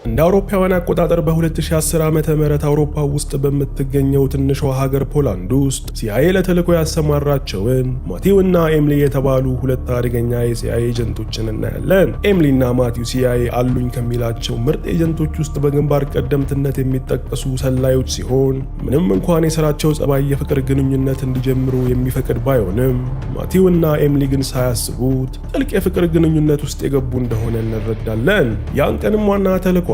እንደ አውሮፓውያን አቆጣጠር በ2010 ዓ.ም. አውሮፓ ውስጥ በምትገኘው ትንሿ ሀገር ፖላንድ ውስጥ ሲአይኤ ለተልዕኮ ያሰማራቸውን ማቲው እና ኤምሊ የተባሉ ሁለት አደገኛ የሲአይኤ ኤጀንቶችን እናያለን። ኤምሊ እና ማቲው ሲአይኤ አሉኝ ከሚላቸው ምርጥ ኤጀንቶች ውስጥ በግንባር ቀደምትነት የሚጠቀሱ ሰላዮች ሲሆን፣ ምንም እንኳን የስራቸው ጸባይ የፍቅር ግንኙነት እንዲጀምሩ የሚፈቅድ ባይሆንም፣ ማቲው እና ኤምሊ ግን ሳያስቡት ጥልቅ የፍቅር ግንኙነት ውስጥ የገቡ እንደሆነ እንረዳለን። ያን ቀንም ዋና ተልዕኳቸው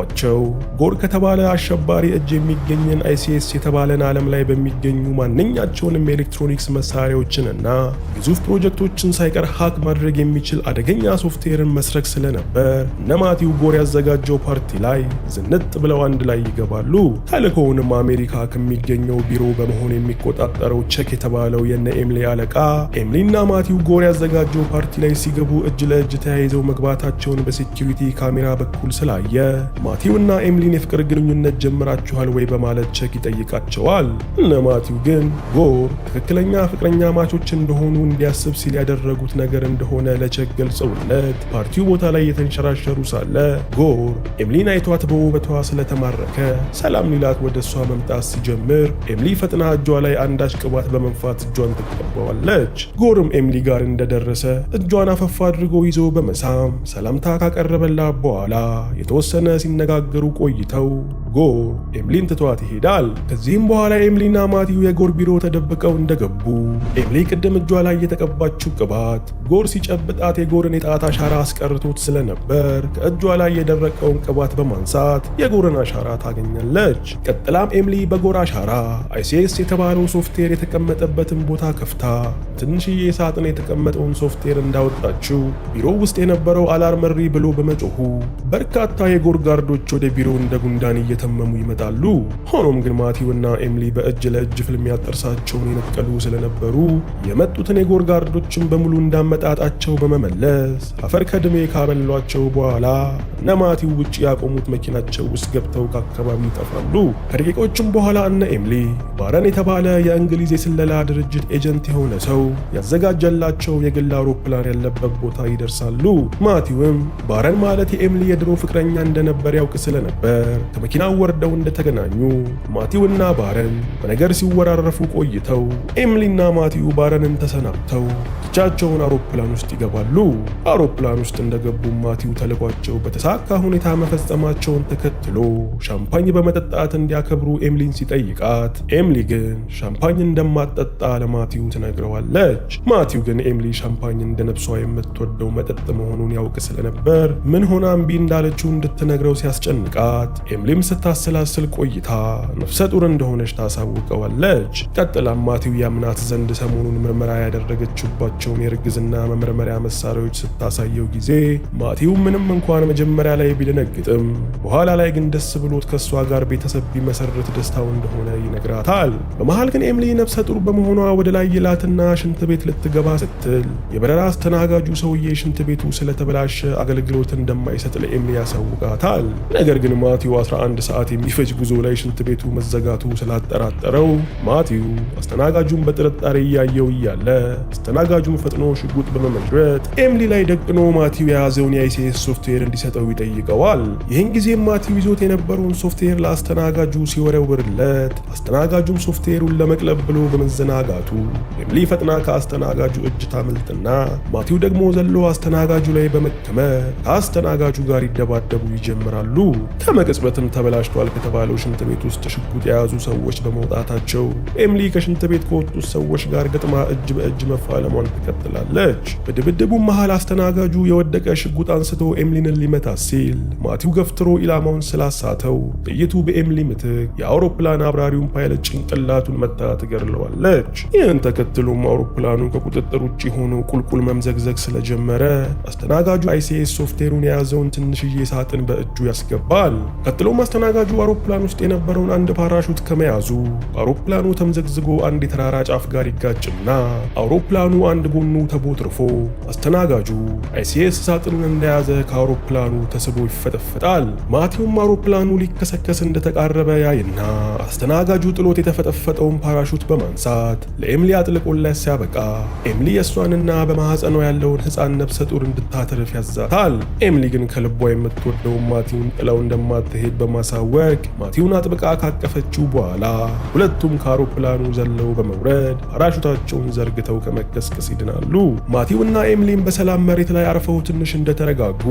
ጎር ከተባለ አሸባሪ እጅ የሚገኝን ICS የተባለን ዓለም ላይ በሚገኙ ማንኛቸውንም የኤሌክትሮኒክስ መሳሪያዎችንና ግዙፍ ፕሮጀክቶችን ሳይቀር hack ማድረግ የሚችል አደገኛ ሶፍትዌርን መስረቅ ስለነበር፣ እነ ማቲው ጎር ያዘጋጀው ፓርቲ ላይ ዝንጥ ብለው አንድ ላይ ይገባሉ። ተልእኮውንም አሜሪካ ከሚገኘው ቢሮ በመሆን የሚቆጣጠረው ቸክ የተባለው የነ ኤምሊ አለቃ ኤምሊና ማቲው ጎር ያዘጋጀው ፓርቲ ላይ ሲገቡ እጅ ለእጅ ተያይዘው መግባታቸውን በ security ካሜራ በኩል ስላየ፣ ማቲውና ኤምሊን የፍቅር ግንኙነት ጀምራችኋል ወይ በማለት ቸክ ይጠይቃቸዋል። እነ ማቲው ግን ጎር ትክክለኛ ፍቅረኛማቾች እንደሆኑ እንዲያስብ ሲል ያደረጉት ነገር እንደሆነ ለቸክ ገልጸውለት፣ ፓርቲው ቦታ ላይ የተንሸራሸሩ ሳለ ጎር ኤምሊን አይቷት በውበቷ ስለተማረከ ሰላም ሊላት ወደ እሷ መምጣት ሲጀምር፣ ኤምሊ ፈጥና እጇ ላይ አንዳች ቅባት በመንፋት እጇን ትቀባዋለች። ጎርም ኤምሊ ጋር እንደደረሰ እጇን አፈፍ አድርጎ ይዞ በመሳም ሰላምታ ካቀረበላት በኋላ የተወሰነ ሲነጋገሩ ቆይተው ጎር ኤምሊን ትቷት ይሄዳል። ከዚህም በኋላ ኤምሊና ማቲው የጎር ቢሮ ተደብቀው እንደገቡ፣ ኤምሊ ቅድም እጇ ላይ የተቀባችው ቅባት ጎር ሲጨብጣት የጎርን የጣት አሻራ አስቀርቶት ስለነበር፣ ከእጇ ላይ የደረቀውን ቅባት በማንሳት የጎርን አሻራ ታገኛለች። ቀጥላም ኤምሊ በጎር አሻራ ICS የተባለው ሶፍትዌር የተቀመጠበትን ቦታ ከፍታ ትንሽዬ ሳጥን የተቀመጠውን ሶፍትዌር እንዳወጣችው፣ ቢሮ ውስጥ የነበረው alarm እሪ ብሎ በመጮሁ በርካታ የጎር ጋርዶች ወደ ቢሮ እንደ ጉንዳን እየተመሙ ይመጣሉ። ሆኖም ግን ማቲውና ኤምሊ በእጅ ለእጅ ፍልሚያ ጥርሳቸውን የነቀሉ ስለነበሩ፣ የመጡትን የጎር ጋርዶችን በሙሉ እንዳመጣጣቸው በመመለስ አፈር ከድሜ ካበሏቸው በኋላ እነ ማቲው ውጭ ያቆሙት መኪናቸው ውስጥ ገብተው ከአካባቢው ይጠፋሉ። ከደቂቃዎችም በኋላ እነ ኤምሊ ባረን የተባለ የእንግሊዝ የስለላ ድርጅት ኤጀንት የሆነ ሰው ያዘጋጀላቸው የግል አውሮፕላን ያለበት ቦታ ይደርሳሉ። ማቲውም ባረን ማለት የኤምሊ የድሮ ፍቅረኛ እንደነበር ያውቅ ስለነበር፣ ከመኪናው ወርደው እንደተገናኙ ማቲውና ባረን በነገር ሲወራረፉ ቆይተው፣ ኤምሊና ማቲው ባረንን ተሰናብተው ብቻቸውን አውሮፕላን ውስጥ ይገባሉ። አውሮፕላን ውስጥ እንደገቡ ማቲው ተልዕኳቸው በተሳካ ሁኔታ መፈጸማቸውን ተከትሎ ሻምፓኝ በመጠጣት እንዲያከብሩ ኤምሊን ሲጠይቃት፣ ኤምሊ ግን ሻምፓኝ እንደማትጠጣ ለማቲው ትነግረዋለች። ማቲው ግን ኤምሊ ሻምፓኝ እንደ ነፍሷ የምትወደው መጠጥ መሆኑን ያውቅ ስለነበር፣ ምን ሆና እምቢ እንዳለችው እንድትነግረው ሲያስጨንቃት፣ ኤምሊም ስታሰላስል ቆይታ ነፍሰ ጡር እንደሆነች ታሳውቀዋለች። ቀጥላም ማቲው ያምናት ዘንድ ሰሞኑን ምርመራ ያደረገችባቸውን የእርግዝና መመርመሪያ መሳሪያዎች ስታሳየው ጊዜ፣ ማቲው ምንም እንኳን መጀመሪያ ላይ ቢደነግጥም በኋላ ላይ ግን ደስ ብሎት ከእሷ ጋር ቤተሰብ ቢመሰርት ደስታው እንደሆነ ይነግራታል። በመሃል ግን ኤምሊ ነፍሰ ጡር በመሆኗ ወደ ላይ ይላትና ሽንት ቤት ልትገባ ስትል፣ የበረራ አስተናጋጁ ሰውዬ ሽንት ቤቱ ስለተበላሸ አገልግሎት እንደማይሰጥ ለኤምሊ ያሳውቃታል። ነገር ግን ማቲው 11 ሰዓት የሚፈጅ ጉዞ ላይ ሽንት ቤቱ መዘጋቱ ስላጠራጠረው፣ ማቲው አስተናጋጁን በጥርጣሬ እያየው እያለ አስተናጋጁን ፈጥኖ ሽጉጥ በመመንዠት ኤምሊ ላይ ደቅኖ ማቲው የያዘውን የ ICS ሶፍትዌር እንዲሰጠው ይጠይቀዋል። ይህን ጊዜም ማቲው ይዞት የነበረውን ሶፍትዌር ለአስተናጋጁ ሲወረውርለት፣ አስተናጋጁም ሶፍትዌሩን ለመቅለብ ብሎ በመዘናጋቱ ኤምሊ ፈጥና ከአስተናጋጁ እጅ ታመልጥና ማቲው ደግሞ ዘሎ አስተናጋጁ ላይ በመከመር ከአስተናጋጁ ጋር ይደባደቡ ይጀምራሉ። ከመቅጽበትም ተበላሽቷል ከተባለው ሽንት ቤት ውስጥ ሽጉጥ የያዙ ሰዎች በመውጣታቸው፣ ኤምሊ ከሽንት ቤት ከወጡት ሰዎች ጋር ገጥማ እጅ በእጅ መፋለሟን ትቀጥላለች። በድብድቡ መሃል አስተናጋጁ የወደቀ ሽጉጥ አንስቶ ኤምሊንን ሊመታ ሲል፣ ማቲው ገፍትሮ ኢላማውን ስላሳተው ጥይቱ በኤምሊ ምትክ የአውሮፕላን አብራሪውን ፓይለት ጭንቅላቱን መታ ትገድለዋለች። ይህን ተከትሎም አውሮፕላኑ ከቁጥጥር ውጭ ሆኖ ቁልቁል መምዘግዘግ ስለጀመረ፣ አስተናጋጁ ICS ሶፍትዌሩን የያዘውን ትንሽዬ ሳጥን በእጁ ያስገባል። ቀጥሎም አስተናጋጁ አስተናጋጁ አውሮፕላን ውስጥ የነበረውን አንድ ፓራሹት ከመያዙ አውሮፕላኑ ተምዘግዝጎ አንድ የተራራ ጫፍ ጋር ይጋጭና አውሮፕላኑ አንድ ጎኑ ተቦትርፎ አስተናጋጁ ICS ሳጥኑን እንደያዘ ከአውሮፕላኑ ተስቦ ይፈጠፈጣል። ማቲውም አውሮፕላኑ ሊከሰከስ እንደተቃረበ ያይና አስተናጋጁ ጥሎት የተፈጠፈጠውን ፓራሹት በማንሳት ለኤምሊ አጥልቆላት ሲያበቃ ኤምሊ የእሷንና በማህፀኗ ያለውን ሕፃን ነፍሰ ጡር እንድታተርፍ ያዛታል። ኤምሊ ግን ከልቧ የምትወደውን ማቲውን ጥላው እንደማትሄድ በማሳወቅ ማቲውን አጥብቃ ካቀፈችው በኋላ ሁለቱም ከአውሮፕላኑ ዘለው በመውረድ ፓራሹታቸውን ዘርግተው ከመከስከስ ይድናሉ። ማቲውና ኤምሊም በሰላም መሬት ላይ አርፈው ትንሽ እንደተረጋጉ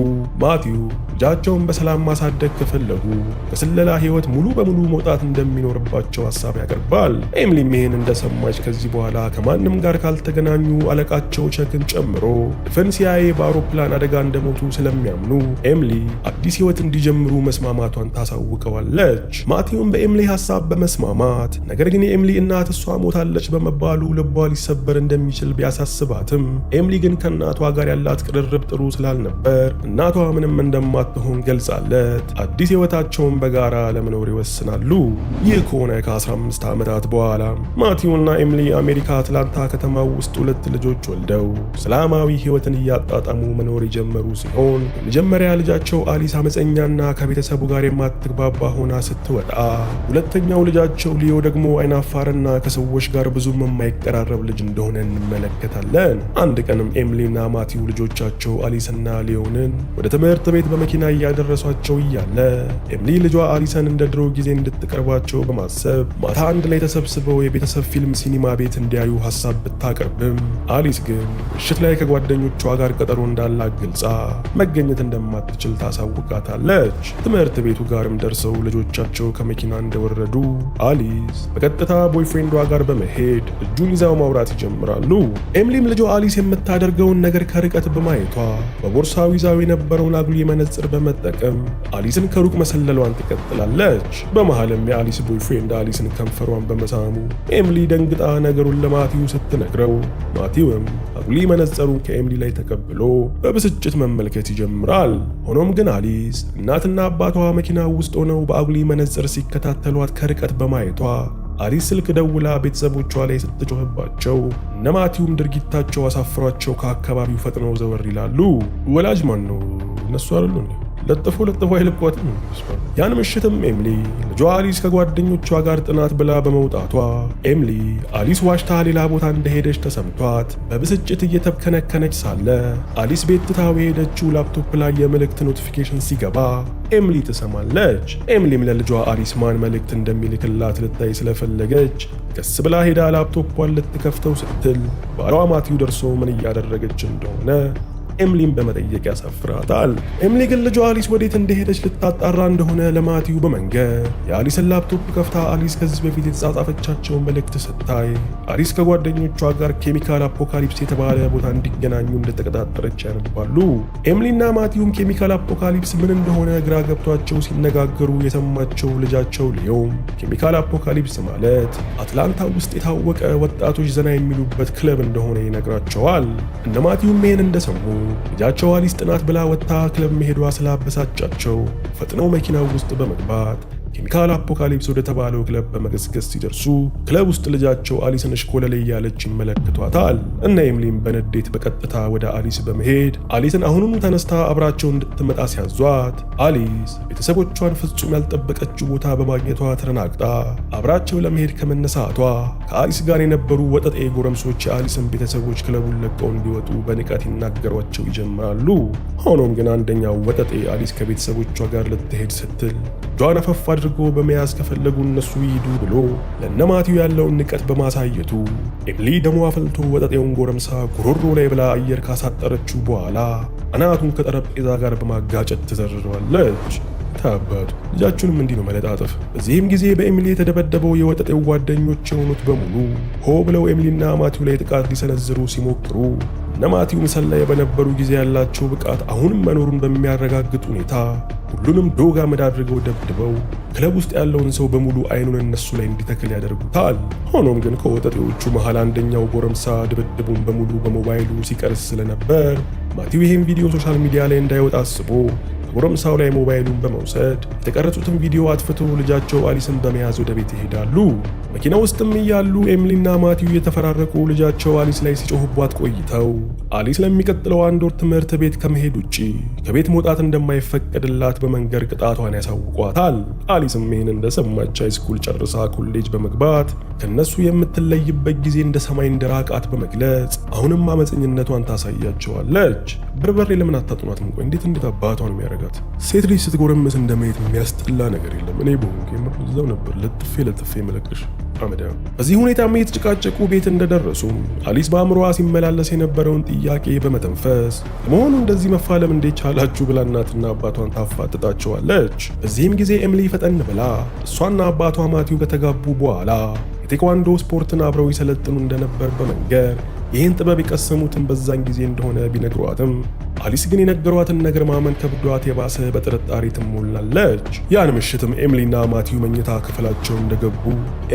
ማቲው ልጃቸውን በሰላም ማሳደግ ከፈለጉ ከስለላ ህይወት ሙሉ በሙሉ መውጣት እንደሚኖርባቸው ሀሳብ ያቀርባል። ኤምሊም ይህን እንደሰማች ከዚህ በኋላ ከማንም ጋር ካልተገናኙ አለቃቸው ቸክን ጨምሮ ድፍን ሲአይኤ በአውሮፕላን አደጋ እንደሞቱ ስለሚያምኑ ኤምሊ አዲስ ህይወት እንዲጀምሩ መስማማቷን ታሳውቀዋለች። ማቲውም በኤምሊ ሀሳብ በመስማማት ነገር ግን የኤምሊ እናት እሷ ሞታለች በመባሉ ልቧ ሊሰበር እንደሚችል ቢያሳስባትም ኤምሊ ግን ከእናቷ ጋር ያላት ቅርርብ ጥሩ ስላልነበር እናቷ ምንም እንደማትሆን ገልጻለት አዲስ ህይወታቸውን በጋራ ለመኖር ይወስናሉ። ይህ ከሆነ ከ15 ዓመታት በኋላ ማቲውና ኤምሊ አሜሪካ አትላንታ ከተማ ውስጥ ሁለት ልጆች ወልደው ሰላማዊ ህይወትን እያጣጣሙ መኖር የጀመሩ ሲሆን የመጀመሪያ ልጃቸው አሊስ አመፀኛና ከቤተሰቡ ጋር የማትግባባ ሆና ስትወጣ፣ ሁለተኛው ልጃቸው ሊዮ ደግሞ አይናፋርና ከሰዎች ጋር ብዙም የማይቀራረብ ልጅ እንደሆነ እንመለከታለን። አንድ ቀንም ኤምሊና ማቲው ልጆቻቸው አሊስና ሊዮንን ወደ ትምህርት ቤት በመኪና እያደረሷቸው እያለ ኤምሊ ልጇ አሊሰን እንደ ድሮ ጊዜ እንድትቀርባቸው በማሰብ ማታ አንድ ላይ ተሰብስበው የቤተሰብ ፊልም ሲኒማ ቤት እንዲያዩ ሀሳብ ብታቀርብም አሊስ ግን ምሽት ላይ ከጓደኞቿ ጋር ቀጠሮ እንዳላት ገልጻ መገኘት እንደማትችል ታሳውቃታለች። ትምህርት ቤቱ ጋርም ደርሰው ልጆቻቸው ከመኪና እንደወረዱ አሊስ በቀጥታ boyfriend ዷ ጋር በመሄድ እጁን ይዛው ማውራት ይጀምራሉ። ኤምሊም ልጇ አሊስ የምታደርገውን ነገር ከርቀት በማየቷ በቦርሳው ይዛው የነበረውን አጉሊ መነጽር በመጠቀም አሊስን ከሩቅ መሰለሏን ትቀጥላለች። በመሃልም የአሊስ boyfriend አሊስን ከንፈሯን በመሳሙ ኤምሊ ደንግጣ ነገሩን ለማቲው ስትነግረው ማቲውም አጉሊ መነጽሩን ከኤምሊ ላይ ተቀብሎ በብስጭት መመልከት ይጀምራል። ሆኖም ግን አሊስ እናትና አባቷ መኪና ውስጥ ሆነው በአጉሊ መነጽር ሲከታተሏት ከርቀት በማየቷ አሊስ ስልክ ደውላ ቤተሰቦቿ ላይ ስትጮህባቸው እነ ማቲውም ድርጊታቸው አሳፍሯቸው ከአካባቢው ፈጥነው ዘወር ይላሉ። ወላጅ ማን ነው? እነሱ አይደሉ እንዴ? ለጥፎ ለጥፎ አይለቋትም። ያን ምሽትም ኤምሊ ልጇ አሊስ ከጓደኞቿ ጋር ጥናት ብላ በመውጣቷ ኤምሊ አሊስ ዋሽታ ሌላ ቦታ እንደሄደች ተሰምቷት በብስጭት እየተብከነከነች ሳለ አሊስ ቤት ትታው የሄደችው ላፕቶፕ ላይ የመልእክት notification ሲገባ ኤምሊ ትሰማለች። ኤምሊም ለልጇ አሊስ ማን መልእክት እንደሚልክላት ልታይ ስለፈለገች ቀስ ብላ ሄዳ ላፕቶቿን ልትከፍተው ስትል ባሏ ማቲው ደርሶ ምን እያደረገች እንደሆነ ኤምሊን በመጠየቅ ያሳፍራታል። ኤምሊ ግን ልጇ አሊስ ወዴት እንደሄደች ልታጣራ እንደሆነ ለማቲው በመንገር የአሊስን ላፕቶፕ ከፍታ አሊስ ከዚህ በፊት የተጻጻፈቻቸውን መልእክት ስታይ አሊስ ከጓደኞቿ ጋር Chemical Apocalypse የተባለ ቦታ እንዲገናኙ እንደተቀጣጠረች ያነባሉ። ኤምሊና ማቲውም Chemical Apocalypse ምን እንደሆነ ግራ ገብቷቸው ሲነጋገሩ የሰማቸው ልጃቸው ሊዮም Chemical Apocalypse ማለት አትላንታ ውስጥ የታወቀ ወጣቶች ዘና የሚሉበት ክለብ እንደሆነ ይነግራቸዋል። እነ ማቲውም ይህን እንደሰሙ ልጃቸው አሊስ ጥናት ብላ ወጥታ ክለብ መሄዷ ስላበሳጫቸው ፈጥነው መኪናው ውስጥ በመግባት Chemical Apocalypse ወደ ተባለው ክለብ በመገስገስ ሲደርሱ ክለብ ውስጥ ልጃቸው አሊስን እሽኮለሌ እያለች ይመለከቷታል። እነ ኤምሊም በንዴት በቀጥታ ወደ አሊስ በመሄድ አሊስን አሁኑኑ ተነስታ አብራቸው እንድትመጣ ሲያዟት አሊስ ቤተሰቦቿን ፍጹም ያልጠበቀችው ቦታ በማግኘቷ ተደናግጣ አብራቸው ለመሄድ ከመነሳቷ ከአሊስ ጋር የነበሩ ወጠጤ ጎረምሶች የአሊስን ቤተሰቦች ክለቡን ለቀው እንዲወጡ በንቀት ይናገሯቸው ይጀምራሉ። ሆኖም ግን አንደኛው ወጠጤ አሊስ ከቤተሰቦቿ ጋር ልትሄድ ስትል እጇን አፈፍ አድርጎ በመያዝ ከፈለጉ እነሱ ይሂዱ ብሎ ለነማቲው ያለውን ንቀት በማሳየቱ ኤምሊ ደሟ ፈልቶ ወጠጤውን ጎረምሳ ጉሮሮ ላይ ብላ አየር ካሳጠረችው በኋላ አናቱን ከጠረጴዛ ጋር በማጋጨት ትዘርረዋለች። ታባቱ ልጃችሁንም እንዲህ ነው መለጣጠፍ። በዚህም ጊዜ በኤሚሊ የተደበደበው የወጠጤው ጓደኞች የሆኑት በሙሉ ሆ ብለው ኤሚሊና ማቲው ላይ ጥቃት ሊሰነዝሩ ሲሞክሩ እነ ማቲው ሰላይ በነበሩ ጊዜ ያላቸው ብቃት አሁንም መኖሩን በሚያረጋግጥ ሁኔታ ሁሉንም ዶግ አመድ አድርገው ደብድበው ክለብ ውስጥ ያለውን ሰው በሙሉ አይኑን እነሱ ላይ እንዲተክል ያደርጉታል። ሆኖም ግን ከወጠጤዎቹ መሃል አንደኛው ጎረምሳ ድብድቡን በሙሉ በሞባይሉ ሲቀርጽ ስለነበር ማቲው ይህን ቪዲዮ social media ላይ እንዳይወጣ አስቦ ከጎረምሳው ላይ ሞባይሉን በመውሰድ የተቀረጹትን ቪዲዮ አጥፍቶ ልጃቸው አሊስን በመያዝ ወደ ቤት ይሄዳሉ። መኪና ውስጥም እያሉ ኤምሊና ማቲው እየተፈራረቁ ልጃቸው አሊስ ላይ ሲጮሁባት ቆይተው አሊስ ለሚቀጥለው አንድ ወር ትምህርት ቤት ከመሄድ ውጪ ከቤት መውጣት እንደማይፈቀድላት በመንገር ቅጣቷን ያሳውቋታል። አሊስም ይህን እንደሰማች high school ጨርሳ ኮሌጅ በመግባት ከነሱ የምትለይበት ጊዜ እንደ ሰማይ እንደራቃት በመግለጽ አሁንም አመፀኝነቷን ታሳያቸዋለች። በርበሬ ለምን አታጥኗትም? ቆይ እንዴት እንዴት አባቷን የሚያደርጋት? ሴት ልጅ ስትጎረምስ እንደማየት የሚያስጠላ ነገር የለም። እኔ በሆንኩ የምር እዛው ነበር ለጥፌ ለጥፌ መለቅሽ። አመዳ በዚህ ሁኔታም እየተጨቃጨቁ ቤት እንደደረሱ አሊስ በአእምሮዋ ሲመላለስ የነበረውን ጥያቄ በመተንፈስ ለመሆኑ እንደዚህ መፋለም እንዴት ቻላችሁ ብላ እናትና አባቷን ታፋጥጣቸዋለች። በዚህም ጊዜ ኤምሊ ፈጠን ብላ እሷና አባቷ ማቲው ከተጋቡ በኋላ የቴኳንዶ ስፖርትን አብረው ይሰለጥኑ እንደነበር በመንገር ይህን ጥበብ የቀሰሙትን በዛን ጊዜ እንደሆነ ቢነግሯትም አሊስ ግን የነገሯትን ነገር ማመን ከብዷት የባሰ በጥርጣሬ ትሞላለች። ያን ምሽትም ኤምሊና ማቲው መኝታ ክፍላቸው እንደገቡ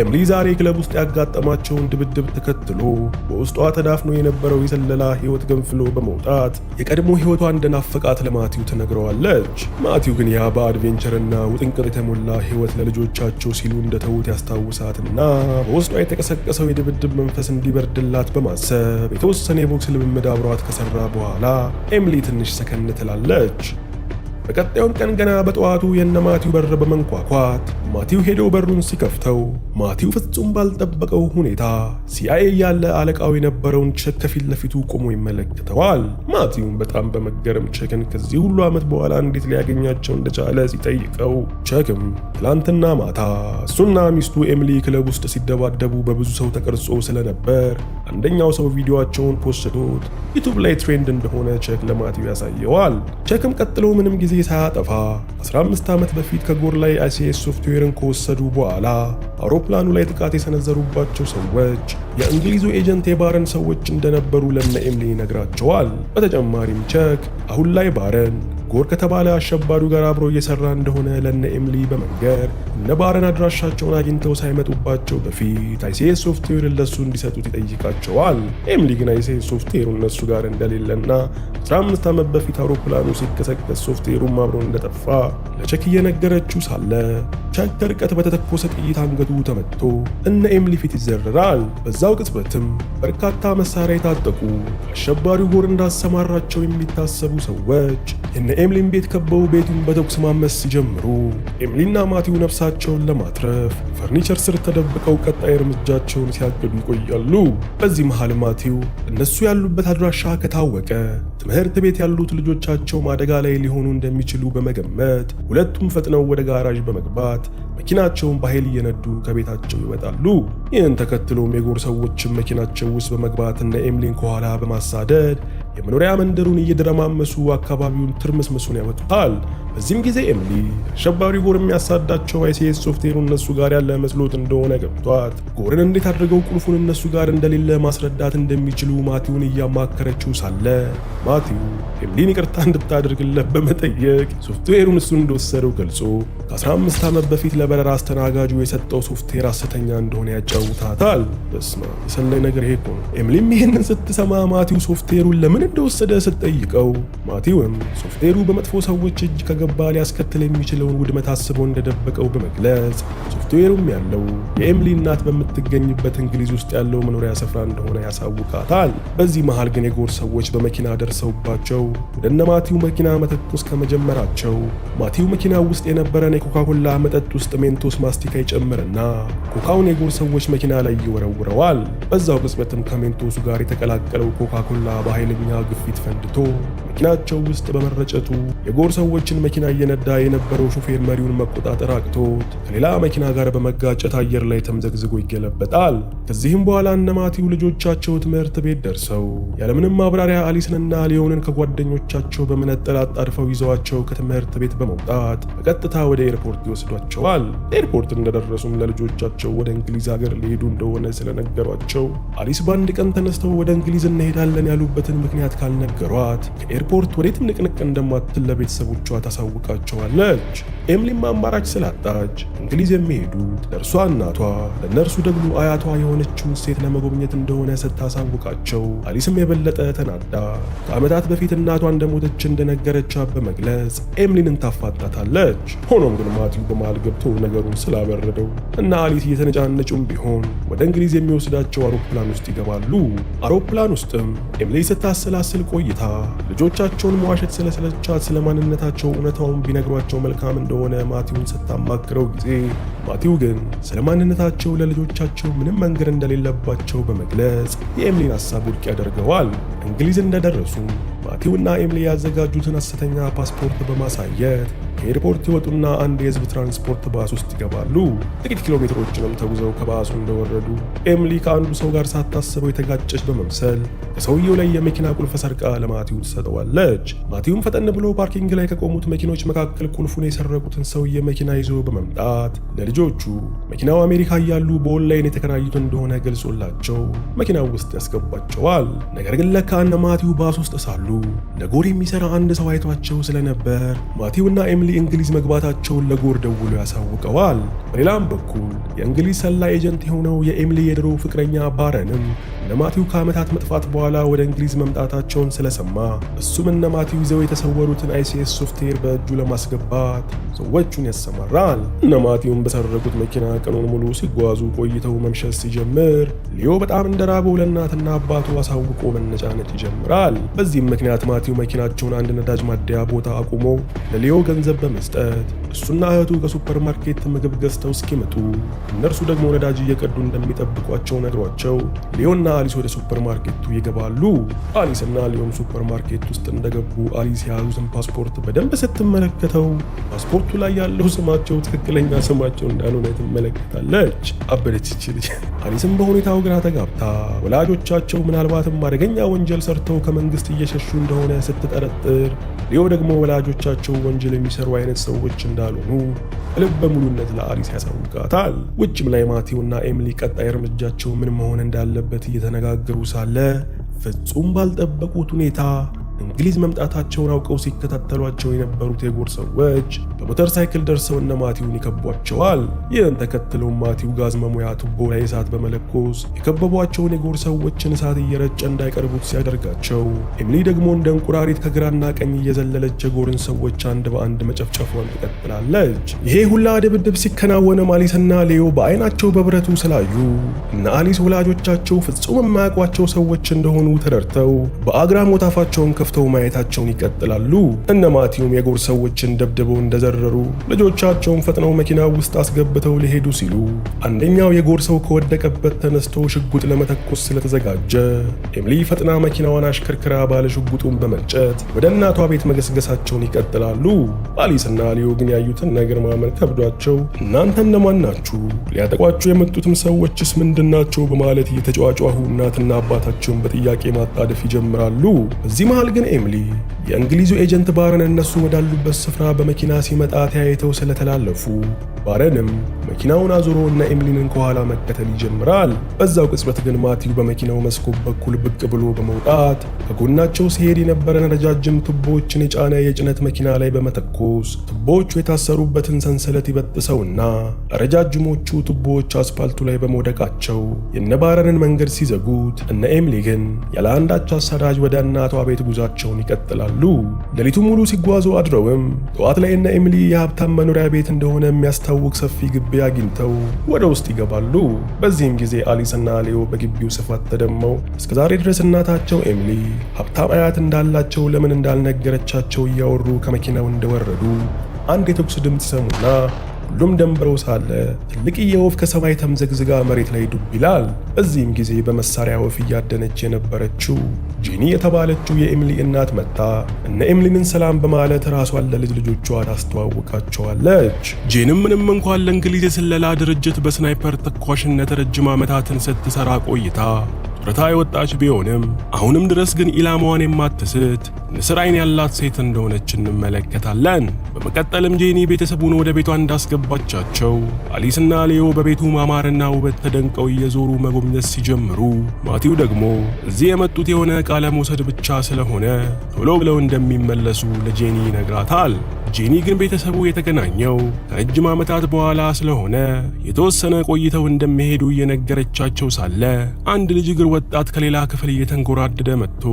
ኤምሊ ዛሬ ክለብ ውስጥ ያጋጠማቸውን ድብድብ ተከትሎ በውስጧ ተዳፍኖ የነበረው የስለላ ሕይወት ገንፍሎ በመውጣት የቀድሞ ሕይወቷ እንደናፈቃት ለማቲው ትነግረዋለች። ማቲው ግን ያ በ adventure ና ውጥንቅጥ የተሞላ ሕይወት ለልጆቻቸው ሲሉ እንደተዉት ያስታውሳትና በውስጧ የተቀሰቀሰው የድብድብ መንፈስ እንዲበርድላት በማሰብ የተወሰነ የቦክስ ልምምድ አብሯት ከሰራ በኋላ ኤምሊ ትንሽ ሰከን ትላለች። በቀጣዩም ቀን ገና በጠዋቱ የነ ማቲው በር በመንኳኳት ማቲው ሄዶ በሩን ሲከፍተው ማቲው ፍጹም ባልጠበቀው ሁኔታ ሲአይኤ ያለ አለቃው የነበረውን ቸክ ከፊት ለፊቱ ቆሞ ይመለከተዋል። ማቲውም በጣም በመገረም ቸክን ከዚህ ሁሉ ዓመት በኋላ እንዴት ሊያገኛቸው እንደቻለ ሲጠይቀው ቸክም ትላንትና ማታ እሱና ሚስቱ ኤምሊ ክለብ ውስጥ ሲደባደቡ በብዙ ሰው ተቀርጾ ስለነበር አንደኛው ሰው ቪዲዮአቸውን ፖስቶት ዩቱብ ላይ trend እንደሆነ ቸክ ለማቲው ያሳየዋል። ቸክም ቀጥሎ ምንም ጊዜ ሳያጠፋ 15 ዓመት በፊት ከጎር ላይ ICS ሶፍትዌርን ከወሰዱ በኋላ አውሮፕላኑ ላይ ጥቃት የሰነዘሩባቸው ሰዎች የእንግሊዙ agent የባረን ሰዎች እንደነበሩ ለነ ኤምሊ ይነግራቸዋል። በተጨማሪም ቸክ አሁን ላይ ባረን ጎር ከተባለ አሸባሪው ጋር አብሮ እየሰራ እንደሆነ ለነ ኤምሊ በመንገር እነ ባረን አድራሻቸውን አግኝተው ሳይመጡባቸው በፊት ICS ሶፍትዌርን ለሱ እንዲሰጡት ይጠይቃቸዋል። ኤምሊ ግን ICS ሶፍትዌሩ እነሱ ጋር እንደሌለና 15 ዓመት በፊት አውሮፕላኑ ሲከሰከስ ሶፍትዌሩም አብሮ እንደጠፋ ለቸክ እየነገረችው ሳለ ቸክ ከርቀት በተተኮሰ ጥይት አንገቱ ተመትቶ እነ ኤምሊ ፊት ይዘረራል። በዛው ቅጽበትም በርካታ መሳሪያ የታጠቁ አሸባሪው ጎር እንዳሰማራቸው የሚታሰቡ ሰዎች የነ ኤምሊን ቤት ከበው ቤቱን በተኩስ ማመስ ሲጀምሩ ኤምሊና ማቲው ነፍሳቸውን ለማትረፍ ፈርኒቸር ስር ተደብቀው ቀጣይ እርምጃቸውን ሲያቅዱ ይቆያሉ። በዚህ መሃል ማቲው እነሱ ያሉበት አድራሻ ከታወቀ ትምህርት ቤት ያሉት ልጆቻቸው አደጋ ላይ ሊሆኑ እንደሚችሉ በመገመት ሁለቱም ፈጥነው ወደ ጋራዥ በመግባት መኪናቸውን በኃይል እየነዱ ከቤታቸው ይወጣሉ። ይህን ተከትሎም የጎር ሰዎችን መኪናቸው ውስጥ በመግባት እነ ኤምሊን ከኋላ በማሳደድ የመኖሪያ መንደሩን እየደረማመሱ አካባቢውን ትርምስምሱን ያመጡታል። በዚህም ጊዜ ኤምሊ አሸባሪው ጎር የሚያሳዳቸው ICS ሶፍትዌሩ እነሱ ጋር ያለ መስሎት እንደሆነ ገብቷት ጎርን እንዴት አድርገው ቁልፉን እነሱ ጋር እንደሌለ ማስረዳት እንደሚችሉ ማቲውን እያማከረችው ሳለ ማቲው ኤምሊን ይቅርታ እንድታደርግለት በመጠየቅ ሶፍትዌሩን እሱ እንደወሰደው ገልጾ ከ15 ዓመት በፊት ለበረራ አስተናጋጁ የሰጠው ሶፍትዌር ሐሰተኛ እንደሆነ ያጫውታታል። በስመ አብ የሰላይ ነገር ይሄ እኮ ነው። ኤምሊም ይህንን ስትሰማ ማቲው ሶፍትዌሩን ለምን እንደወሰደ ስትጠይቀው ማቲውም ሶፍትዌሩ በመጥፎ ሰዎች እጅ ከገባ ሊያስከትል የሚችለውን ውድመት አስቦ እንደደበቀው በመግለጽ ሶፍትዌሩም ያለው የኤምሊ እናት በምትገኝበት እንግሊዝ ውስጥ ያለው መኖሪያ ስፍራ እንደሆነ ያሳውቃታል። በዚህ መሃል ግን የጎር ሰዎች በመኪና ደርሰውባቸው ወደ እነ ማቲው መኪና መተኮስ ከመጀመራቸው ማቲው መኪና ውስጥ የነበረን የኮካኮላ መጠጥ ውስጥ ሜንቶስ ማስቲካ ይጨምርና ኮካውን የጎር ሰዎች መኪና ላይ ይወረውረዋል። በዛው ቅጽበትም ከሜንቶሱ ጋር የተቀላቀለው ኮካኮላ በኃይለኛ ግፊት ፈንድቶ መኪናቸው ውስጥ በመረጨቱ የጎር ሰዎችን መኪና እየነዳ የነበረው ሾፌር መሪውን መቆጣጠር አቅቶት ከሌላ መኪና ጋር በመጋጨት አየር ላይ ተምዘግዝጎ ይገለበጣል። ከዚህም በኋላ እነ ማቲው ልጆቻቸው ትምህርት ቤት ደርሰው ያለምንም ማብራሪያ አሊስንና ሊዮንን ከጓደኞቻቸው በመነጠል አጣድፈው ይዘዋቸው ከትምህርት ቤት በመውጣት በቀጥታ ወደ ኤርፖርት ይወስዷቸዋል። ኤርፖርት እንደደረሱም ለልጆቻቸው ወደ እንግሊዝ ሀገር ሊሄዱ እንደሆነ ስለነገሯቸው አሊስ በአንድ ቀን ተነስተው ወደ እንግሊዝ እንሄዳለን ያሉበትን ምክንያት ካልነገሯት ከኤርፖርት ወዴትም ንቅንቅ እንደማትል ለቤተሰቦቿ ታሳውቃለች። ታሳውቃቸዋለች። ኤምሊም አማራጭ ስላጣች እንግሊዝ የሚሄዱት ለእርሷ እናቷ ለእነርሱ ደግሞ አያቷ የሆነችውን ሴት ለመጎብኘት እንደሆነ ስታሳውቃቸው አሊስም የበለጠ ተናዳ ከዓመታት በፊት እናቷ እንደሞተች እንደነገረቻት በመግለጽ ኤምሊንን ታፋጣታለች። ሆኖም ግን ማቲው በመሃል ገብቶ ነገሩን ስላበረደው እና አሊስ እየተነጫነጩም ቢሆን ወደ እንግሊዝ የሚወስዳቸው አውሮፕላን ውስጥ ይገባሉ። አውሮፕላን ውስጥም ኤምሊ ስታሰላስል ቆይታ ልጆቻቸውን መዋሸት ስለሰለቻት ስለማንነታቸው እውነታውን ቢነግሯቸው መልካም እንደሆነ ማቲውን ስታማክረው ጊዜ ማቲው ግን ስለ ማንነታቸው ለልጆቻቸው ምንም መንገር እንደሌለባቸው በመግለጽ የኤምሊን ሀሳብ ውድቅ ያደርገዋል። እንግሊዝ እንደደረሱ ማቲውና ኤምሊ ያዘጋጁትን ሐሰተኛ ፓስፖርት በማሳየት ከኤርፖርት ይወጡና አንድ የህዝብ ትራንስፖርት ባስ ውስጥ ይገባሉ። ጥቂት ኪሎ ሜትሮችንም ተጉዘው ከባሱ እንደወረዱ ኤምሊ ከአንዱ ሰው ጋር ሳታስበው የተጋጨች በመምሰል ከሰውየው ላይ የመኪና ቁልፍ ሰርቃ ለማቲው ትሰጠዋለች። ማቲውም ፈጠን ብሎ parking ላይ ከቆሙት መኪኖች መካከል ቁልፉን የሰረቁትን ሰውዬ መኪና ይዞ በመምጣት ለልጆቹ መኪናው አሜሪካ እያሉ በኦንላይን የተከራዩት እንደሆነ ገልጾላቸው መኪናው ውስጥ ያስገባቸዋል። ነገር ግን ለካ እነ ማቲው ባስ ውስጥ ሳሉ ለጎር የሚሰራ አንድ ሰው አይቷቸው ስለነበር ማቲውና ኤምሊ እንግሊዝ መግባታቸውን ለጎር ደውሎ ያሳውቀዋል። በሌላም በኩል የእንግሊዝ ሰላይ agent የሆነው የኤምሊ የድሮ ፍቅረኛ ባረንም እነ ማቲው ከዓመታት መጥፋት በኋላ ወደ እንግሊዝ መምጣታቸውን ስለሰማ እሱም እነ ማቲው ይዘው የተሰወሩትን ICS software በእጁ ለማስገባት ሰዎቹን ያሰማራል። እነ ማቲውም በሰረቁት መኪና ቀኑን ሙሉ ሲጓዙ ቆይተው መምሸት ሲጀምር ሊዮ በጣም እንደራበው ለእናትና አባቱ አሳውቆ መነጫነጭ ይጀምራል። በዚህም ምክንያት ማቲው መኪናቸውን አንድ ነዳጅ ማደያ ቦታ አቁሞ ለሊዮ ገንዘብ በመስጠት እሱና እህቱ ከሱፐርማርኬት ምግብ ገዝተው እስኪመጡ እነርሱ ደግሞ ነዳጅ እየቀዱ እንደሚጠብቋቸው ነግሯቸው ሊዮና አሊስ ወደ ሱፐርማርኬቱ ይገባሉ። አሊስና ሊዮም ሱፐርማርኬት ውስጥ እንደገቡ አሊስ የያዙትን ፓስፖርት በደንብ ስትመለከተው ፓስፖርቱ ላይ ያለው ስማቸው ትክክለኛ ስማቸው እንዳልሆነ ትመለከታለች። አበደች ይቺ ልጅ። አሊስም በሁኔታው ግራ ተጋብታ ወላጆቻቸው ምናልባትም አደገኛ ወንጀል ሰርተው ከመንግስት እየሸሹ እንደሆነ ስትጠረጥር፣ ሊዮ ደግሞ ወላጆቻቸው ወንጀል የሚሰሩ አይነት ሰዎች እንዳልሆኑ በልበ ሙሉነት ለአሊስ ያሳውቃታል። ውጭም ላይ ማቲውና ኤምሊ ቀጣይ እርምጃቸው ምን መሆን እንዳለበት እየተነጋገሩ ሳለ ፍጹም ባልጠበቁት ሁኔታ እንግሊዝ መምጣታቸውን አውቀው ሲከታተሏቸው የነበሩት የጎር ሰዎች በሞተር ሳይክል ደርሰው እነ ማቲውን ይከቧቸዋል። ይህን ተከትለው ማቲው ጋዝ መሙያ ቱቦ ላይ እሳት በመለኮስ የከበቧቸውን የጎር ሰዎችን እሳት እየረጨ እንዳይቀርቡት ሲያደርጋቸው፣ ኤሚሊ ደግሞ እንደ እንቁራሪት ከግራና ቀኝ እየዘለለች የጎርን ሰዎች አንድ በአንድ መጨፍጨፏን ትቀጥላለች። ይሄ ሁላ ድብድብ ሲከናወን አሊስና ሌዮ በአይናቸው በብረቱ ስላዩ እነ አሊስ ወላጆቻቸው ፍጹም የማያውቋቸው ሰዎች እንደሆኑ ተረድተው በአግራሞት አፋቸውን ከፍተው ማየታቸውን ይቀጥላሉ። እነ ማቲውም የጎር ሰዎችን ደብድበው እንደዘረሩ ልጆቻቸውን ፈጥነው መኪና ውስጥ አስገብተው ሊሄዱ ሲሉ አንደኛው የጎር ሰው ከወደቀበት ተነስቶ ሽጉጥ ለመተኮስ ስለተዘጋጀ ኤምሊ ፈጥና መኪናዋን አሽከርክራ ባለ ሽጉጡን በመግጨት ወደ እናቷ ቤት መገስገሳቸውን ይቀጥላሉ። አሊስና ሊዮ ግን ያዩትን ነገር ማመን ከብዷቸው እናንተ እነማን ናችሁ? ሊያጠቋችሁ የመጡትም ሰዎችስ ምንድናቸው? በማለት እየተጯጯሁ እናትና አባታቸውን በጥያቄ ማጣደፍ ይጀምራሉ። በዚህ መሃል ግን ኤምሊ የእንግሊዙ agent ባረን እነሱ ወዳሉበት ስፍራ በመኪና ሲመጣ ተያይተው ስለተላለፉ ባረንም መኪናውን አዙሮ እነ ኤምሊንን ከኋላ መከተል ይጀምራል። በዛው ቅጽበት ግን ማቲው በመኪናው መስኮት በኩል ብቅ ብሎ በመውጣት ከጎናቸው ሲሄድ የነበረን ረጃጅም ቱቦዎችን የጫነ የጭነት መኪና ላይ በመተኮስ ቱቦዎቹ የታሰሩበትን ሰንሰለት ይበጥሰውና ረጃጅሞቹ ቱቦዎች አስፓልቱ ላይ በመውደቃቸው የነባረንን መንገድ ሲዘጉት፣ እነ ኤምሊ ግን ያለ አንዳች አሳዳጅ ወደ እናቷ ቤት ጉዟቸውን ይቀጥላሉ። ሌሊቱ ሙሉ ሲጓዙ አድረውም ጠዋት ላይ እነ ኤምሊ የሀብታም መኖሪያ ቤት እንደሆነ የሚያስታውቅ ሰፊ ግቢ አግኝተው ወደ ውስጥ ይገባሉ። በዚህም ጊዜ አሊስና ሌዮ በግቢው ስፋት ተደመው እስከዛሬ ድረስ እናታቸው ኤምሊ ሀብታም አያት እንዳላቸው ለምን እንዳልነገረቻቸው እያወሩ ከመኪናው እንደወረዱ አንድ የተኩስ ድምፅ ይሰሙና ሁሉም ደንብረው ሳለ ትልቅዬ ወፍ ከሰማይ ተምዘግዝጋ መሬት ላይ ዱብ ይላል። በዚህም ጊዜ በመሳሪያ ወፍ እያደነች የነበረችው ጄኒ የተባለችው የኤምሊ እናት መጥታ እነ ኤምሊንን ሰላም በማለት ራሷን ለልጅ ልጆቿ ታስተዋውቃቸዋለች። ጄንም ምንም እንኳን ለእንግሊዝ የስለላ ድርጅት በ sniper ተኳሽነት ረጅም ዓመታትን ስትሰራ ቆይታ ጡረታ የወጣች ቢሆንም አሁንም ድረስ ግን ኢላማዋን የማትስት ንስር አይን ያላት ሴት እንደሆነች እንመለከታለን። በመቀጠልም ጄኒ ቤተሰቡን ወደ ቤቷ እንዳስገባቻቸው አሊስና ሌዮ በቤቱ ማማርና ውበት ተደንቀው እየዞሩ መጎብኘት ሲጀምሩ፣ ማቲው ደግሞ እዚህ የመጡት የሆነ ዕቃ ለመውሰድ ብቻ ስለሆነ ቶሎ ብለው እንደሚመለሱ ለጄኒ ይነግራታል። ጄኒ ግን ቤተሰቡ የተገናኘው ከረጅም ዓመታት በኋላ ስለሆነ የተወሰነ ቆይተው እንደሚሄዱ እየነገረቻቸው ሳለ አንድ ልጅ እግር ወጣት ከሌላ ክፍል እየተንጎራደደ መጥቶ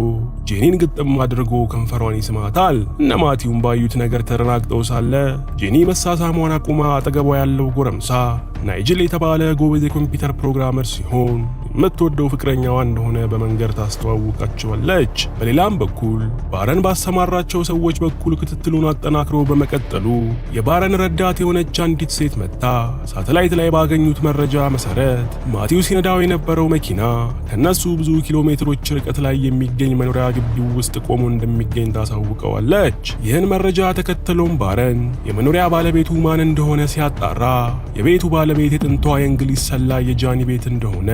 ጄኒን ግጥም አድርጎ ከንፈሯን ይስማታል። እነ ማቲውም ባዩት ነገር ተደናግጠው ሳለ ጄኒ መሳሳሟን አቁማ አጠገቧ ያለው ጎረምሳ ናይጅል የተባለ ጎበዝ የኮምፒውተር programmer ሲሆን የምትወደው ፍቅረኛዋ እንደሆነ በመንገር ታስተዋውቃቸዋለች። በሌላም በኩል ባረን ባሰማራቸው ሰዎች በኩል ክትትሉን አጠናክሮ በመቀጠሉ የባረን ረዳት የሆነች አንዲት ሴት መጥታ ሳተላይት ላይ ባገኙት መረጃ መሰረት ማቲው ሲነዳው የነበረው መኪና ከነሱ ብዙ ኪሎ ሜትሮች ርቀት ላይ የሚገኝ መኖሪያ ግቢው ውስጥ ቆሞ እንደሚገኝ ታሳውቀዋለች። ይህን መረጃ ተከትሎም ባረን የመኖሪያ ባለቤቱ ማን እንደሆነ ሲያጣራ የቤቱ ባለቤት የጥንቷ የእንግሊዝ ሰላይ የጃኒ ቤት እንደሆነ፣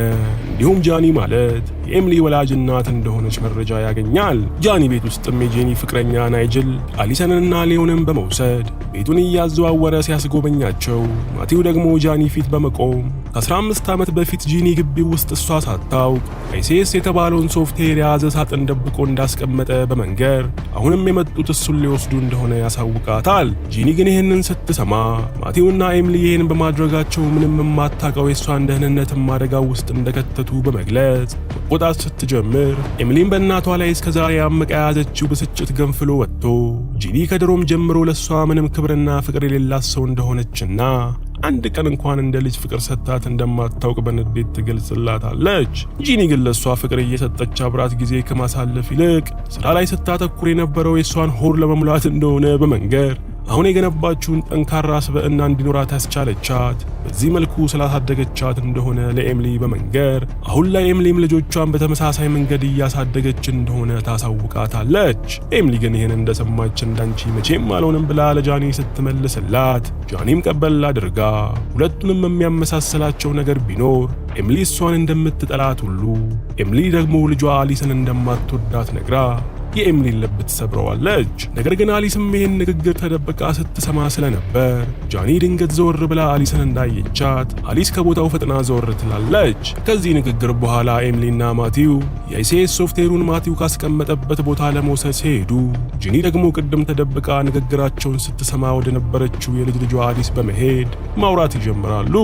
እንዲሁም ጃኒ ማለት የኤምሊ ወላጅ እናት እንደሆነች መረጃ ያገኛል። ጃኒ ቤት ውስጥም የጄኒ ፍቅረኛ ናይጅል አሊሰንንና ሊዮንን በመውሰድ ቤቱን እያዘዋወረ ሲያስጎበኛቸው፣ ማቲው ደግሞ ጃኒ ፊት በመቆም ከ15 ዓመት በፊት ጂኒ ግቢ ውስጥ እሷ ሳታውቅ ICS የተባለውን ሶፍትዌር የያዘ ሳጥን ደብቆ እንዳስቀመጠ በመንገር አሁንም የመጡት እሱን ሊወስዱ እንደሆነ ያሳውቃታል። ጂኒ ግን ይህንን ስትሰማ ማቲውና ኤምሊ ይህን በማድረጋቸው ምንም የማታውቀው የእሷን ደህንነትም አደጋ ውስጥ እንደከተቱ በመግለጽ መቆጣት ስትጀምር፣ ኤምሊም በእናቷ ላይ እስከዛሬ አምቃ የያዘችው ብስጭት ገንፍሎ ወጥቶ ጂኒ ከድሮም ጀምሮ ለእሷ ምንም ክብርና ፍቅር የሌላት ሰው እንደሆነችና አንድ ቀን እንኳን እንደ ልጅ ፍቅር ሰጥታት እንደማታውቅ በንዴት ትገልጽላታለች። ጂኒ ግን ለእሷ ፍቅር እየሰጠች አብራት ጊዜ ከማሳለፍ ይልቅ ስራ ላይ ስታተኩር የነበረው የእሷን ሆድ ለመሙላት እንደሆነ በመንገር አሁን የገነባችውን ጠንካራ ስብዕና እንዲኖራት ያስቻለቻት በዚህ መልኩ ስላሳደገቻት እንደሆነ ለኤምሊ በመንገር አሁን ላይ ኤምሊም ልጆቿን በተመሳሳይ መንገድ እያሳደገች እንደሆነ ታሳውቃታለች። ኤምሊ ግን ይህን እንደሰማች እንዳንቺ መቼም አልሆንም ብላ ለጃኒ ስትመልስላት፣ ጃኒም ቀበል አድርጋ ሁለቱንም የሚያመሳስላቸው ነገር ቢኖር ኤምሊ እሷን እንደምትጠላት ሁሉ ኤምሊ ደግሞ ልጇ አሊስን እንደማትወዳት ነግራ የኤምሊን ልብ ትሰብረዋለች። ነገር ግን አሊስም ይህን ንግግር ተደብቃ ስትሰማ ስለነበር ጃኒ ድንገት ዘወር ብላ አሊስን እንዳየቻት አሊስ ከቦታው ፈጥና ዘወር ትላለች። ከዚህ ንግግር በኋላ ኤምሊና ማቲው የ ICS ሶፍትዌሩን ማቲው ካስቀመጠበት ቦታ ለመውሰድ ሲሄዱ፣ ጂኒ ደግሞ ቅድም ተደብቃ ንግግራቸውን ስትሰማ ወደ ነበረችው የልጅ ልጇ አሊስ በመሄድ ማውራት ይጀምራሉ።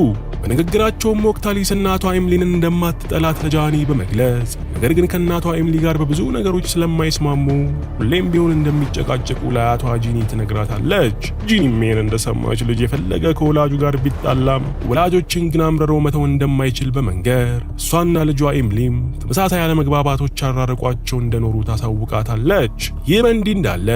በንግግራቸውም ወቅት አሊስ እናቷ ኤምሊን እንደማትጠላት ለጃኒ በመግለጽ ነገር ግን ከእናቷ ኤምሊ ጋር በብዙ ነገሮች ስለማይስማሙ ሁሌም ቢሆን እንደሚጨቃጨቁ ለአያቷ ጂኒ ትነግራታለች። ጂኒም ይህን እንደሰማች ልጅ የፈለገ ከወላጁ ጋር ቢጣላም ወላጆችን ግን አምርሮ መተው እንደማይችል በመንገር እሷና ልጇ ኤምሊም ተመሳሳይ አለመግባባቶች አራርቋቸው እንደኖሩ ታሳውቃታለች። ይህ በእንዲህ እንዳለ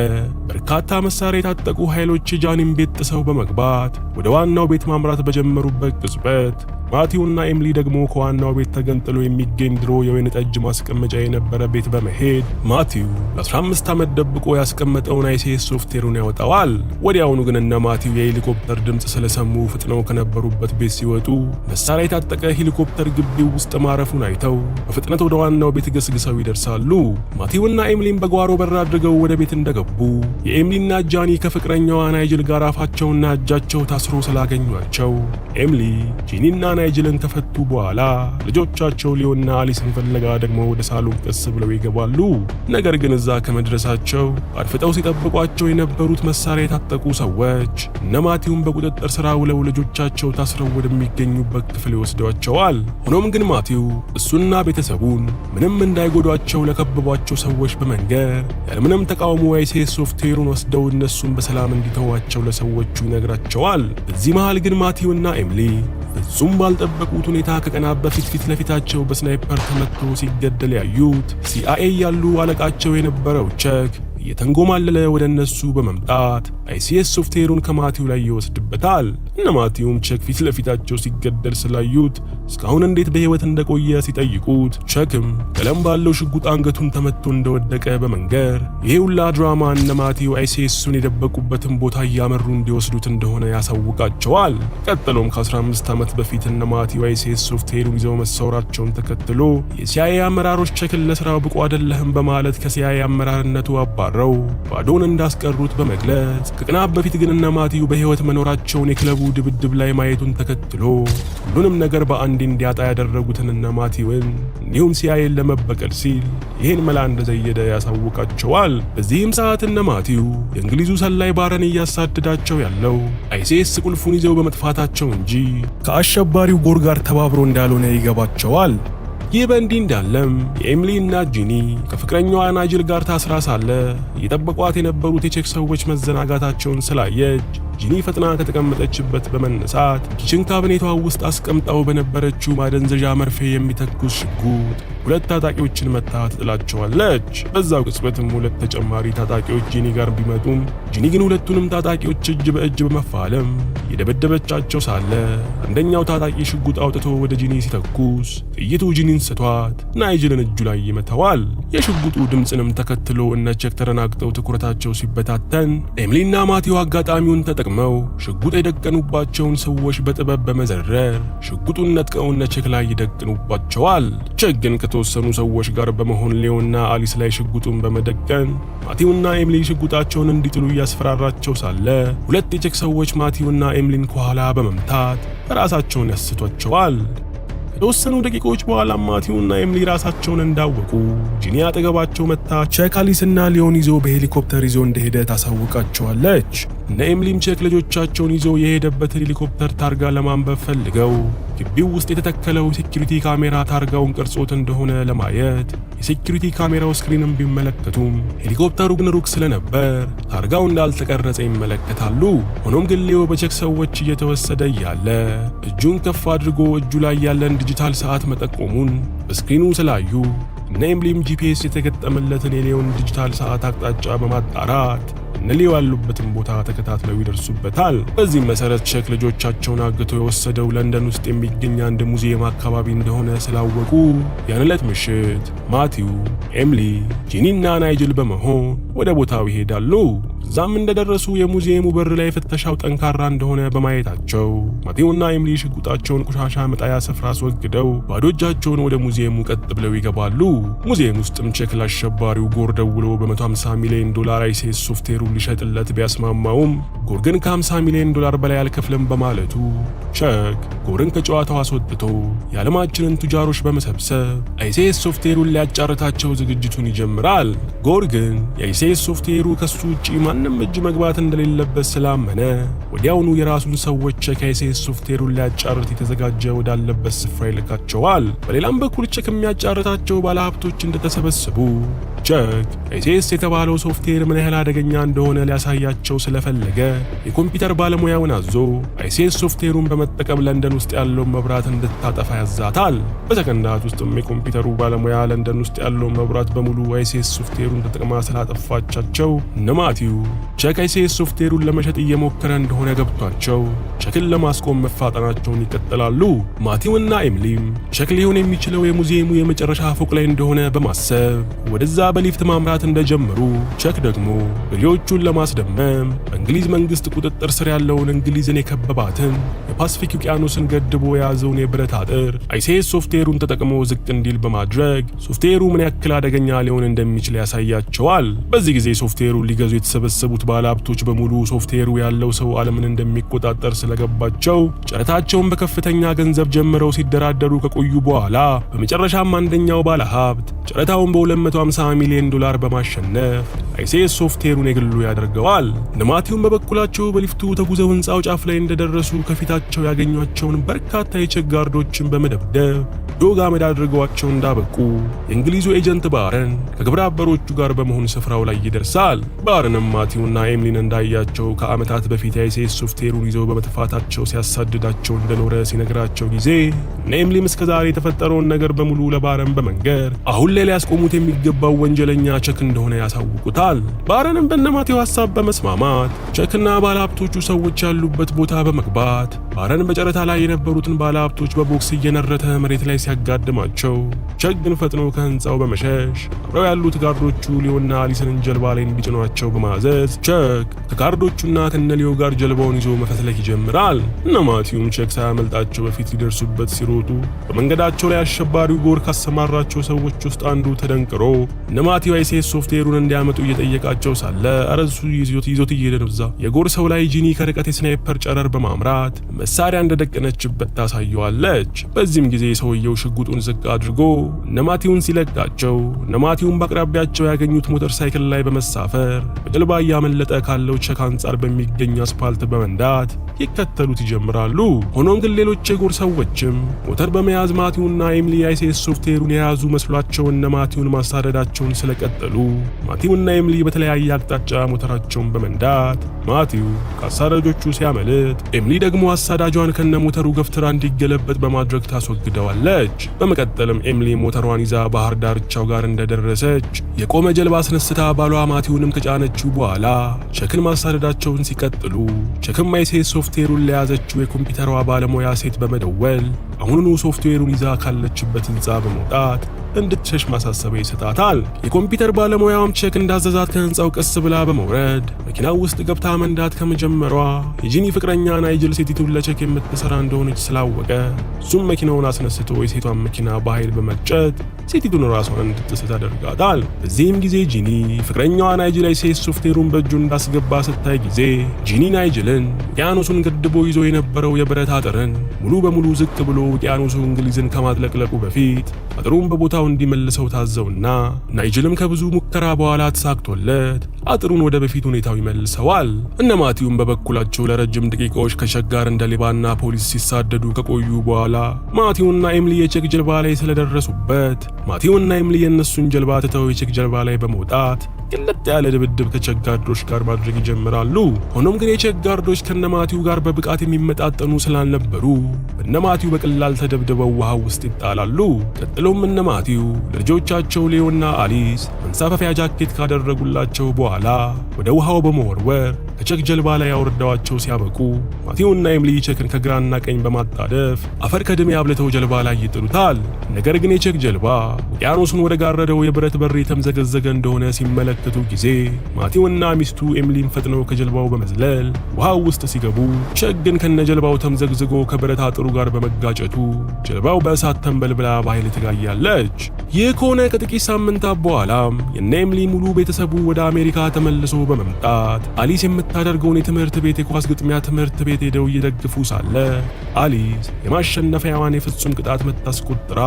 በርካታ መሳሪያ የታጠቁ ኃይሎች የጃኒን ቤት ጥሰው በመግባት ወደ ዋናው ቤት ማምራት በጀመሩበት ቅጽበት ማቲውና ኤምሊ ደግሞ ከዋናው ቤት ተገንጥሎ የሚገኝ ድሮ የወይን ጠጅ ማስቀመጫ የነበረ ቤት በመሄድ ማቲው ለ15 ዓመት ደብቆ ያስቀመጠውን ICS ሶፍትዌሩን ያወጣዋል። ወዲያውኑ ግን እነ ማቲው የሄሊኮፕተር ድምፅ ስለሰሙ ፈጥነው ከነበሩበት ቤት ሲወጡ መሳሪያ የታጠቀ ሄሊኮፕተር ግቢው ውስጥ ማረፉን አይተው በፍጥነት ወደ ዋናው ቤት ገስግሰው ይደርሳሉ። ማቲውና ኤምሊን በጓሮ በር አድርገው ወደ ቤት እንደገቡ የኤምሊና ጃኒ ከፍቅረኛዋ ናይጅል ጋር አፋቸውና እጃቸው ታስሮ ስላገኟቸው ኤምሊ ጂኒና ናይጅልን ከፈቱ በኋላ ልጆቻቸው ሊዮና አሊስን ፍለጋ ደግሞ ወደ ሳሎን ቀስ ብለው ይገባሉ። ነገር ግን እዛ ከመድረሳቸው አድፍጠው ሲጠብቋቸው የነበሩት መሳሪያ የታጠቁ ሰዎች እነ ማቲውን በቁጥጥር ስር አውለው ልጆቻቸው ታስረው ወደሚገኙበት ክፍል ይወስዷቸዋል። ሆኖም ግን ማቲው እሱና ቤተሰቡን ምንም እንዳይጎዷቸው ለከበቧቸው ሰዎች በመንገር ያለምንም ተቃውሞ ICS ሶፍትዌሩን ወስደው እነሱን በሰላም እንዲተዋቸው ለሰዎቹ ይነግራቸዋል። በዚህ መሃል ግን ማቲውና ኤምሊ ፍጹም ባልጠበቁት ሁኔታ ከቀናት በፊት ፊት ለፊታቸው በ sniper ተመቶ ሲገደል ያዩት ሲአይኤ ያሉ አለቃቸው የነበረው ቸክ እየተንጎማለለ ወደ እነሱ በመምጣት ICS ሶፍትዌሩን ከማቲው ላይ ይወስድበታል። እነ ማቲውም ቸክ ፊት ለፊታቸው ሲገደል ስላዩት እስካሁን እንዴት በሕይወት እንደቆየ ሲጠይቁት፣ ቸክም ቀለም ባለው ሽጉጥ አንገቱን ተመቶ እንደወደቀ በመንገር ይሄ ሁላ ድራማ እነ ማቲው ICS ኡን የደበቁበትን ቦታ እያመሩ እንዲወስዱት እንደሆነ ያሳውቃቸዋል። ቀጥሎም ከ15 ዓመት በፊት እነ ማቲው ICS ሶፍትዌሩን ይዘው መሰወራቸውን ተከትሎ የሲአይኤ አመራሮች ቸክን ለስራው ብቁ አይደለህም በማለት ከሲአይኤ አመራርነቱ አባረው ባዶን እንዳስቀሩት በመግለጽ፣ ከቀናት በፊት ግን እነ ማቲው በሕይወት መኖራቸውን የክለቡ ድብድብ ላይ ማየቱን ተከትሎ ሁሉንም ነገር በአንድ እንዲያጣ ያደረጉትን እነ ማቲውን እንዲሁም ሲአይኤን ለመበቀል ሲል ይህን መላ እንደዘየደ ያሳውቃቸዋል። በዚህም ሰዓት እነ ማቲው የእንግሊዙ ሰላይ ባረን እያሳደዳቸው ያለው አይሲኤስ ቁልፉን ይዘው በመጥፋታቸው እንጂ ከአሸባሪው ጎር ጋር ተባብሮ እንዳልሆነ ይገባቸዋል። ይህ በእንዲህ እንዳለም የኤምሊ እናት ጂኒ ከፍቅረኛዋ ናይጅል ጋር ታስራ ሳለ እየጠበቋት የነበሩት የቼክ ሰዎች መዘናጋታቸውን ስላየች ጂኒ ፈጥና ከተቀመጠችበት በመነሳት kitchen cabinet ቷ ውስጥ አስቀምጣው በነበረችው ማደንዘዣ መርፌ የሚተኩስ ሽጉጥ ሁለት ታጣቂዎችን መታ ትጥላቸዋለች። በዛው ቅጽበትም ሁለት ተጨማሪ ታጣቂዎች ጂኒ ጋር ቢመጡም ጂኒ ግን ሁለቱንም ታጣቂዎች እጅ በእጅ በመፋለም የደበደበቻቸው ሳለ አንደኛው ታጣቂ ሽጉጥ አውጥቶ ወደ ጂኒ ሲተኩስ ጥይቱ ጂኒን ስቷት ናይጅልን እጁ ላይ ይመታዋል። የሽጉጡ ድምፅንም ተከትሎ እነ ቼክ ተደናግጠው ትኩረታቸው ሲበታተን ኤምሊና ማቲው አጋጣሚውን ተጠቅመው ሽጉጥ የደቀኑባቸውን ሰዎች በጥበብ በመዘረር ሽጉጡን ነጥቀው እነ ቼክ ላይ ይደቅኑባቸዋል። ቼክ ግን ከተወሰኑ ሰዎች ጋር በመሆን ሌዮና አሊስ ላይ ሽጉጡን በመደቀን ማቲውና ኤምሊ ሽጉጣቸውን እንዲጥሉ እያስፈራራቸው ሳለ ሁለት የቼክ ሰዎች ማቲውና ኤምሊን ከኋላ በመምታት ራሳቸውን ያስቷቸዋል። ከተወሰኑ ደቂቃዎች በኋላ ማቲውና ኤምሊ ራሳቸውን እንዳወቁ ጂኒ አጠገባቸው መጥታ ቼክ አሊስና ሊዮን ይዞ በሄሊኮፕተር ይዞ እንደሄደ ታሳውቃቸዋለች። እነ ኤምሊም ቼክ ልጆቻቸውን ይዞ የሄደበትን ሄሊኮፕተር ታርጋ ለማንበብ ፈልገው ግቢው ውስጥ የተተከለው security ካሜራ ታርጋውን ቀርጾት እንደሆነ ለማየት የ security ካሜራው screen ም ቢመለከቱም ሄሊኮፕተሩ ግን ሩቅ ስለነበር ታርጋው እንዳልተቀረጸ ይመለከታሉ። ሆኖም ግን ሊዮ በቼክ ሰዎች እየተወሰደ እያለ እጁን ከፍ አድርጎ እጁ ላይ ያለን ዲጂታል ሰዓት መጠቆሙን በ screen ኑ ስላዩ እነ ኤምሊም GPS የተገጠመለትን የሊዮን ዲጂታል ሰዓት አቅጣጫ በማጣራት እነ ሊዮ ያሉበትን ቦታ ተከታትለው ይደርሱበታል። በዚህም መሰረት ቼክ ልጆቻቸውን አግቶ የወሰደው ለንደን ውስጥ የሚገኝ አንድ ሙዚየም አካባቢ እንደሆነ ስላወቁ ያን ዕለት ምሽት ማቲው፣ ኤምሊ፣ ጂኒና ናይጅል በመሆን ወደ ቦታው ይሄዳሉ። እዛም እንደደረሱ የሙዚየሙ በር ላይ ፍተሻው ጠንካራ እንደሆነ በማየታቸው ማቲውና ኤምሊ ሽጉጣቸውን ቆሻሻ መጣያ ስፍራ አስወግደው ባዶ እጃቸውን ወደ ሙዚየሙ ቀጥ ብለው ይገባሉ። ሙዚየም ውስጥም ቼክ ለአሸባሪው ጎር ደውሎ በ150 ሚሊዮን ዶላር አይሲኤስ ሶፍትዌሩን ሊሸጥለት ቢያስማማውም ጎር ግን ከ50 ሚሊዮን ዶላር በላይ አልከፍልም በማለቱ ቼክ ጎርን ከጨዋታው አስወጥቶ የዓለማችንን ቱጃሮች በመሰብሰብ አይሲኤስ ሶፍትዌሩን ሊያጫርታቸው ዝግጅቱን ይጀምራል። ጎር ግን የአይሲኤስ ሶፍትዌሩ ከሱ ውጪ ማንም እጅ መግባት እንደሌለበት ስላመነ ወዲያውኑ የራሱን ሰዎች ቼክ አይሲኤስ ሶፍትዌሩን ሊያጫርት የተዘጋጀ ወዳለበት ስፍራ ይልካቸዋል። በሌላም በኩል ቼክ የሚያጫርታቸው ባለሀብቶች እንደተሰበሰቡ ቼክ አይሲኤስ የተባለው ሶፍትዌር ምን ያህል አደገኛ እንደሆነ ሊያሳያቸው ስለፈለገ የኮምፒውተር ባለሙያውን አዞ አይሲኤስ ሶፍትዌሩን በመጠቀም ለንደን ውስጥ ያለውን መብራት እንድታጠፋ ያዛታል። በሰከንዳት ውስጥም የኮምፒውተሩ ባለሙያ ለንደን ውስጥ ያለውን መብራት በሙሉ አይሲኤስ ሶፍትዌሩን ተጠቅማ ስላጠፋቻቸው እነ ማቲው ቼክ አይሲኤስ ሶፍትዌሩን ለመሸጥ እየሞከረ እንደሆነ ገብቷቸው ቼክን ለማስቆም መፋጠናቸውን ይቀጥላሉ። ማቲውና ኤምሊም ቼክ ሊሆን የሚችለው የሙዚየሙ የመጨረሻ ፎቅ ላይ እንደሆነ በማሰብ ወደዛ በሊፍት ማምራት እንደጀመሩ ቼክ ደግሞ ገዢዎቹን ለማስደመም በእንግሊዝ መንግስት ቁጥጥር ስር ያለውን እንግሊዝን የከበባትን የፓሲፊክ ውቅያኖስን ገድቦ የያዘውን የብረት አጥር አይሲኤስ ሶፍትዌሩን ተጠቅሞ ዝቅ እንዲል በማድረግ ሶፍትዌሩ ምን ያክል አደገኛ ሊሆን እንደሚችል ያሳያቸዋል። በዚህ ጊዜ ሶፍትዌሩን ሊገዙ የተሰበሰቡት ባለሀብቶች በሙሉ ሶፍትዌሩ ያለው ሰው ዓለምን እንደሚቆጣጠር ስለገባቸው ጨረታቸውን በከፍተኛ ገንዘብ ጀምረው ሲደራደሩ ከቆዩ በኋላ በመጨረሻም አንደኛው ባለሀብት ጨረታውን በ250 ሚሊዮን ዶላር በማሸነፍ አይሲኤስ ሶፍትዌሩን የግሉ ያደርገዋል። እነ ማቲውም በበኩላቸው በሊፍቱ ተጉዘው ህንፃው ጫፍ ላይ እንደደረሱ ከፊታቸው ያገኟቸውን በርካታ የቼክ guard ኦችን በመደብደብ ዶግ አመድ አድርገዋቸው እንዳበቁ የእንግሊዙ agent ባረን ከግብረ አበሮቹ ጋር በመሆን ስፍራው ላይ ይደርሳል። ባረንም ማቲውና ኤምሊን እንዳያቸው ከዓመታት በፊት የአይሲኤስ ሶፍትዌሩን ይዘው በመጥፋታቸው ሲያሳድዳቸው እንደኖረ ሲነግራቸው ጊዜ እነ ኤምሊም እስከዛሬ የተፈጠረውን ነገር በሙሉ ለባረን በመንገር አሁን ላይ ሊያስቆሙት የሚገባው ወንጀለኛ ቼክ እንደሆነ ያሳውቁታል። ባረንም በነማቲው ሐሳብ በመስማማት ቼክና ባለሀብቶቹ ሰዎች ያሉበት ቦታ በመግባት ባረን በጨረታ ላይ የነበሩትን ባለሀብቶች በቦክስ እየነረተ መሬት ላይ ሲያጋድማቸው ቸክ ግን ፈጥኖ ከህንፃው በመሸሽ አብረው ያሉት ጋርዶቹ ሊዮና አሊስን ጀልባ ላይ እንዲጭኗቸው በማዘዝ ቸክ ከጋርዶቹና ከነሊዮ ጋር ጀልባውን ይዞ መፈትለክ ይጀምራል። እነ ማቲውም ቸክ ሳያመልጣቸው በፊት ሊደርሱበት ሲሮጡ በመንገዳቸው ላይ አሸባሪው ጎር ካሰማራቸው ሰዎች ውስጥ አንዱ ተደንቅሮ እነ ማቲው ICS ሶፍትዌሩን እንዲያመጡ እየጠየቃቸው ሳለ እረሱ ይዞት እየሄደ ነው። እዛ የጎር ሰው ላይ ጂኒ ከርቀት የ sniper ጨረር በማምራት መሳሪያ እንደደቀነችበት ታሳየዋለች። በዚህም ጊዜ ሰውየው ሽጉጡን ዝቅ አድርጎ እነማቲውን ሲለቃቸው እነማቲውን በአቅራቢያቸው ያገኙት ሞተር ሳይክል ላይ በመሳፈር በጀልባ እያመለጠ ካለው ቸክ አንጻር በሚገኝ አስፓልት በመንዳት ይከተሉት ይጀምራሉ። ሆኖም ግን ሌሎች የጎር ሰዎችም ሞተር በመያዝ ማቲውና ኤምሊ ICS ሶፍትዌሩን የያዙ መስሏቸው እነ ማቲውን ማሳደዳቸውን ስለቀጠሉ ማቲውና ኤምሊ በተለያየ አቅጣጫ ሞተራቸውን በመንዳት ማቲው ከአሳዳጆቹ ሲያመልጥ፣ ኤምሊ ደግሞ አሳዳጇን ከነ ሞተሩ ገፍትራ እንዲገለበጥ በማድረግ ታስወግደዋለች። በመቀጠልም ኤምሊ ሞተሯን ይዛ ባህር ዳርቻው ጋር እንደደረሰች የቆመ ጀልባ አስነስታ ባሏ ማቲውንም ከጫነችው በኋላ ቸክን ማሳደዳቸውን ሲቀጥሉ ቸክም ICS ሶፍትዌሩን ለያዘችው የኮምፒውተሯ ባለሙያ ሴት በመደወል አሁኑኑ ሶፍትዌሩን ይዛ ካለችበት ህንፃ በመውጣት እንድትሸሽ ማሳሰቢያ ይሰጣታል። የኮምፒውተር ባለሙያዋም ቸክ እንዳዘዛት ከህንፃው ቀስ ብላ በመውረድ መኪናው ውስጥ ገብታ መንዳት ከመጀመሯ የጂኒ ፍቅረኛ ናይጅል ሴቲቱን ለቸክ የምትሰራ እንደሆነች ስላወቀ እሱም መኪናውን አስነስቶ የሴቷን መኪና በኃይል በመግጨት ሴቲቱን ራሷን እንድትስት ያደርጋታል። በዚህም ጊዜ ጂኒ ፍቅረኛዋ ናይጅል ICS ሶፍትዌሩን በእጁ እንዳስገባ ስታይ ጊዜ ጂኒ ናይጅልን ውቅያኖሱን ገድቦ ይዞ የነበረው የብረት አጥርን ሙሉ በሙሉ ዝቅ ብሎ ውቅያኖሱ እንግሊዝን ከማጥለቅለቁ በፊት አጥሩን በቦታው እንዲመልሰው ታዘውና ናይጅልም ከብዙ ሙከራ በኋላ ተሳክቶለት አጥሩን ወደ በፊት ሁኔታው ይመልሰዋል። እነ ማቲውም በበኩላቸው ለረጅም ደቂቃዎች ከቸክ ጋር እንደ ሌባና ፖሊስ ሲሳደዱ ከቆዩ በኋላ ማቲውና ኤምሊ የቸክ ጀልባ ላይ ስለደረሱበት ማቲውና ኤምሊ የእነሱን ጀልባ ትተው የቸክ ጀልባ ላይ በመውጣት ቅልጥ ያለ ድብድብ ከቸክ ጋርዶች ጋር ማድረግ ይጀምራሉ። ሆኖም ግን የቸክ ጋርዶች ከነማቲው ጋር በብቃት የሚመጣጠኑ ስላልነበሩ እነማቲው በቀላል ተደብድበው ውሃ ውስጥ ይጣላሉ። ቀጥሎም እነማቲው ለልጆቻቸው ሌዮና አሊስ መንሳፈፊያ ጃኬት ካደረጉላቸው በኋላ ወደ ውሃው በመወርወር ከቸክ ጀልባ ላይ አውርደዋቸው ሲያበቁ ማቲውና ኤምሊ ቸክን ከግራና ቀኝ በማጣደፍ አፈር ከድሜ አብልተው ጀልባ ላይ ይጥሉታል። ነገር ግን የቸክ ጀልባ ውቅያኖሱን ወደ ጋረደው የብረት በር የተምዘገዘገ እንደሆነ ሲመለከቱ ጊዜ ማቲውና ሚስቱ ኤምሊን ፈጥነው ከጀልባው በመዝለል ውሃው ውስጥ ሲገቡ ቸክ ግን ከነጀልባው ተምዘግዝጎ ከብረት አጥሩ ጋር በመጋጨቱ ጀልባው በእሳት ተንበልብላ በኃይል ትጋያለች። ይህ ከሆነ ከጥቂት ሳምንታት በኋላም የነ ኤምሊ ሙሉ ቤተሰቡ ወደ አሜሪካ ተመልሶ በመምጣት አሊስ የምታደርገውን የትምህርት ቤት የኳስ ግጥሚያ ትምህርት ቤት ሄደው እየደግፉ ሳለ አሊስ የማሸነፊያዋን የፍጹም ቅጣት ምት አስቆጥራ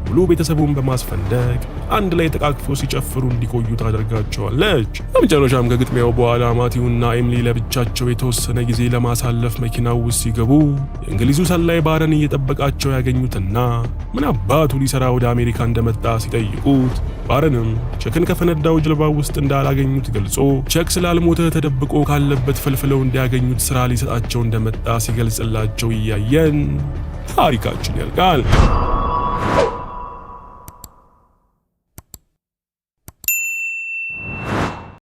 ሙሉ ቤተሰቡን በማስፈንደቅ አንድ ላይ ተቃቅፎ ሲጨፍሩ እንዲቆዩ ታደርጋቸዋለች። በመጨረሻም ከግጥሚያው በኋላ ማቲውና ኤምሊ ለብቻቸው የተወሰነ ጊዜ ለማሳለፍ መኪናው ውስጥ ሲገቡ የእንግሊዙ ሰላይ ባረን እየጠበቃቸው ያገኙትና ምን አባቱ ሊሰራ ወደ አሜሪካ እንደመጣ ሲጠይቁት ባረንም ቸክን ከፈነዳው ጀልባ ውስጥ እንዳላገኙት ገልጾ ቸክ ስላልሞተ ተደብቆ ካለበት ፈልፍለው እንዲያገኙት ስራ ሊሰጣቸው እንደመጣ ሲገልጽላቸው እያየን ታሪካችን ያልቃል።